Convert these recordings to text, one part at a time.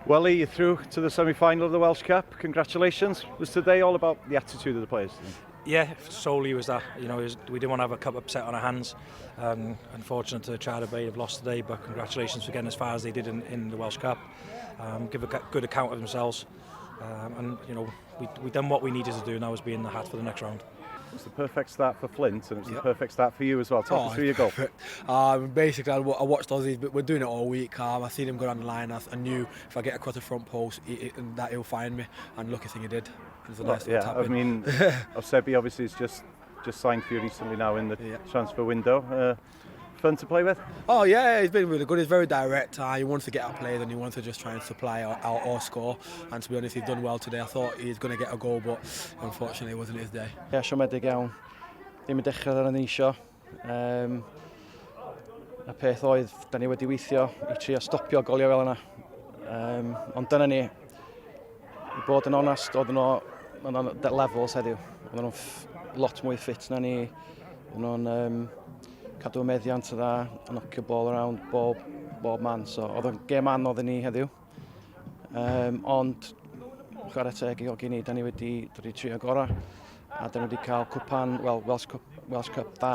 Well, Lee, you're through to the semi-final of the Welsh Cup. Congratulations. Was today all about the attitude of the players? Yeah, solely was that. You know, was, we didn't want to have a cup upset on our hands. Um, unfortunate to Chara Bay have lost today, but congratulations for getting as far as they did in, in the Welsh Cup. Um, give a good account of themselves. Um, and, you know, we, we done what we needed to do now was be in the hat for the next round. It was the perfect start for Flint and it was yep. the perfect start for you as well. Talk oh, us through your goal. Um, basically, I, I watched Aussies, but we're doing it all week. Um, I seen him go down the line. I, I knew if I get across the front post, he, he, and that he'll find me. And lucky thing he did. It was a nice well, yeah, I mean, Osebi obviously has just, just signed for you recently now in the yeah. transfer window. Uh, fun to play with? Oh yeah, he's been really good. He's very direct. Uh, he wants to get out players and he wants to just try and supply or, or, or score. And to be honest, he's done well today. I thought he was going to get a goal, but unfortunately it wasn't his day. Ie, yeah, siomedig iawn. Ddim yn dechrau ar yn eisio. Um, y peth oedd, da ni wedi weithio i trio stopio goliau fel yna. Um, ond dyna ni, i bod yn onast, oedd nhw, oedd nhw'n levels heddiw. Oedd nhw'n lot mwy ffit na ni. Oedd nhw'n um, cadw y meddiant yn dda, a knockio ball around bob, bob man. So oedd o'n gêm anodd i ni heddiw. Um, ond chwarae teg i Ogi ni, da ni wedi dod i trio gorau a da ni wedi cael cwpan, well, Welsh Cup, Welsh Cup da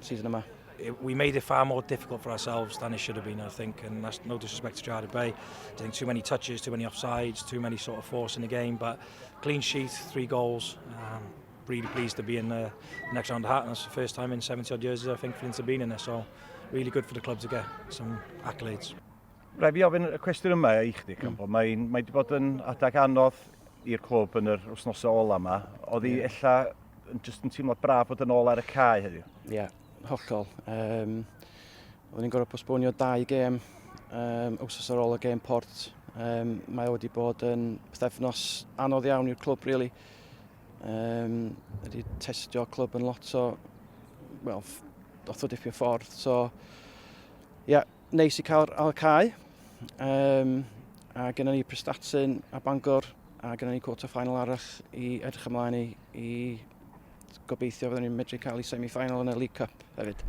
season yma. It, we made it far more difficult for ourselves than it should have been, I think, and that's no disrespect to Jarred Bay. I think too many touches, too many offsides, too many sort of force in the game, but clean sheet, three goals. Um, really pleased to be in the next round of hat, and that's the first time in 70 odd years I think Flint have been in there, so really good for the club to get some accolades. Rhaid fi ofyn y cwestiwn yma i chdi, Campbell. Mm. Mae'n mae wedi bod yn adag anodd i'r clwb yn yr wythnosau ola yma. Oedd hi yeah. ella yn just yn teimlo braf bod yn ôl ar y cae heddiw? Ie, yeah, hollol. Um, oedden ni'n gorfod postponio dau gêm um, wsos ar ôl y gêm Port. Um, mae o wedi bod yn pythefnos anodd iawn i'r clwb, really. Um, wedi testio clwb yn lot o, well, lot o dipyn o ffordd. So, ie, yeah, neis i cael ar y cae. Um, a gennym ni Prestatyn a Bangor a gennym ni quarter final arall i edrych ymlaen i, i gobeithio fyddwn ni'n medru cael ei semi-final yn y League Cup hefyd.